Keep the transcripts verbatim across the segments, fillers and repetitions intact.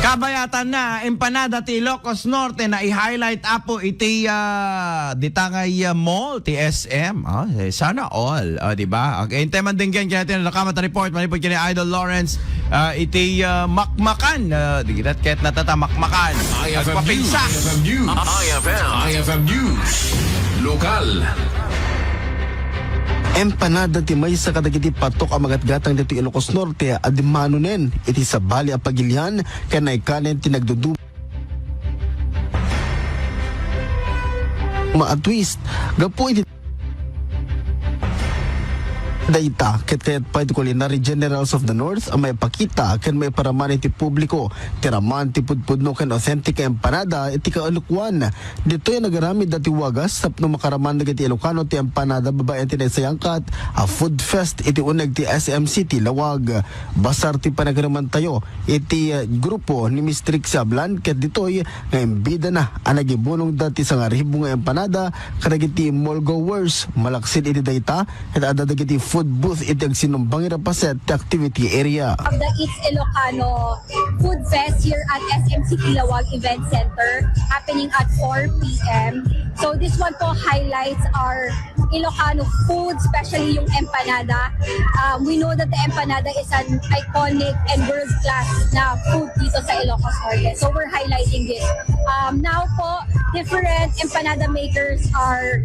Kabayatan na, empanada ti Ilocos Norte na i-highlight, Apo, iti, ah, dita nga, ah, mall ti S M. Ah, eh, sana all, ah, di ba? Okay, intay man din ken kaya tinatakamat report, manipod kini Idol Lawrence, ah, iti, ah, Makmakan. Ah, di kita ket natata Makmakan. I F M News. Agpapinsa. I F M News. I F M. I F M News. Lokal. Empanada ti maysa kadagiti patok a magatgatang ditoy Ilocos Norte a dimmanunen iti sabali a pagilian ken naikanen ti nagduduma a twist gapu iti dayta, ket kayat pay ti Culinary Generals of the North a maipakita ken maiparaman iti publiko ti raman ti pudpudno ken authentic a empanada iti kaulukoan. Ditoy a nagaramid dati wagas tapno makaraman dagiti Ilocano ti empanada babaen ti naisayangkat a food fest iti uneg ti S M City Lawag. Basar ti panagarimantayo iti, eh, grupo ni Miss Trixie Ablan ket ditoy nga imbidana a nagibunong dati sangaribu nga empanada kadagiti mall goers. Malaksid iti dayta, ket adda dagiti food booth iti agsinumbang iti paset ti activity area. Of the It's Ilocano Food Fest here at S M City Lawag Event Center happening at four p.m. So this one po highlights our Ilocano food, especially yung empanada. Um, we know that the empanada is an iconic and world-class na food dito sa Ilocos Norte. So we're highlighting this. Um, now po, different empanada makers are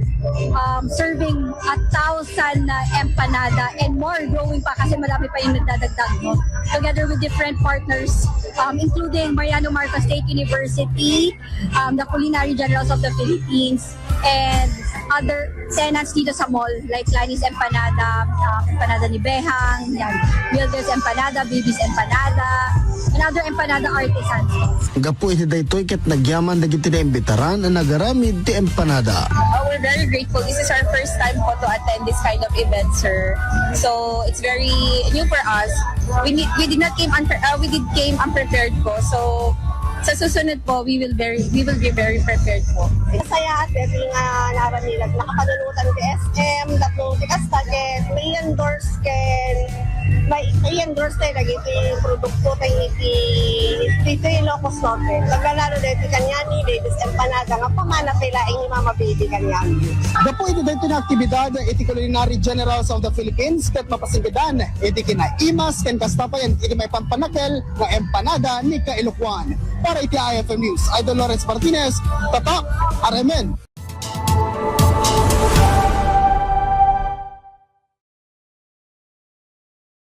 um, serving a thousand na empanada and more, growing pa kasi marami pa yung nagdadagdag, no? Together with different partners, um, including Mariano Marcos State University, um, the Culinary Generals of the Philippines, and other tenants dito sa mall, like Lani's Empanada, um, Empanada ni Behang, yan, Wilder's Empanada, Baby's Empanada, and other empanada artisans. Gapu iti daytoy ket nagyaman dagiti naimbitaran a nagaramid ti empanada. Oh, we're very grateful. This is our first time po to attend this kind of event, sir. So, it's very new for us. We need, we did not came unpre-, uh, we did came unprepared po. So, sa susunod po, we will very, we will be very prepared po. Masaya at happy nga naran nila nakapanunutan ti S M, tapno ti kasta, ket may endorse ken may, may endorse tayo lagi ti produkto tayo iti, iti Ilocos Norte. Pagkalalo dahil ti kanyani, dahil ti empanada, nga pamana tayo laing ni Mama Baby kanyani. Gapu iti daytoy nga aktibidad iti Culinary Generals of the Philippines, ket mapasinggedan iti kinaimas ken kasta payen iti maipampanakel nga empanada ni Kailokuan. Para iti I F M News, Idol Lawrence Martinez, Tatak, R M N.